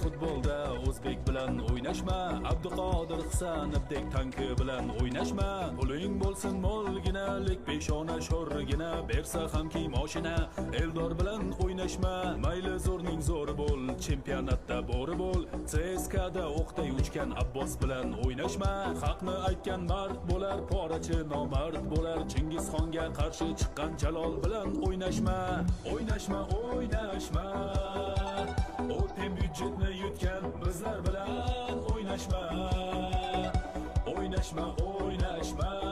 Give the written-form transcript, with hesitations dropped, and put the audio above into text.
futbolda o'zbek bilan o'ynashma, Abduqodir Hisanovdek tanki bilan o'ynashma. Puling bo'lsin mo'lgina, lek peshona sho'rgina, bersa hamki moshina, Eldor bilan o'ynashma. Mayli zo'rning zo'ri bo'l, chempionatda bo'ri bo'l, CSKda o'qday uchgan Abbos bilan o'ynashma. Haqni aytgan mard bo'lar, porachi nomard bo'lar, Chingizxonga qarshi chiqqan Jalol bilan o'ynashma. O'ynashma, o'ynashma. Open byudjetni yutgan bizlar bilan o'ynashma. O'ynashma, o'ynashma.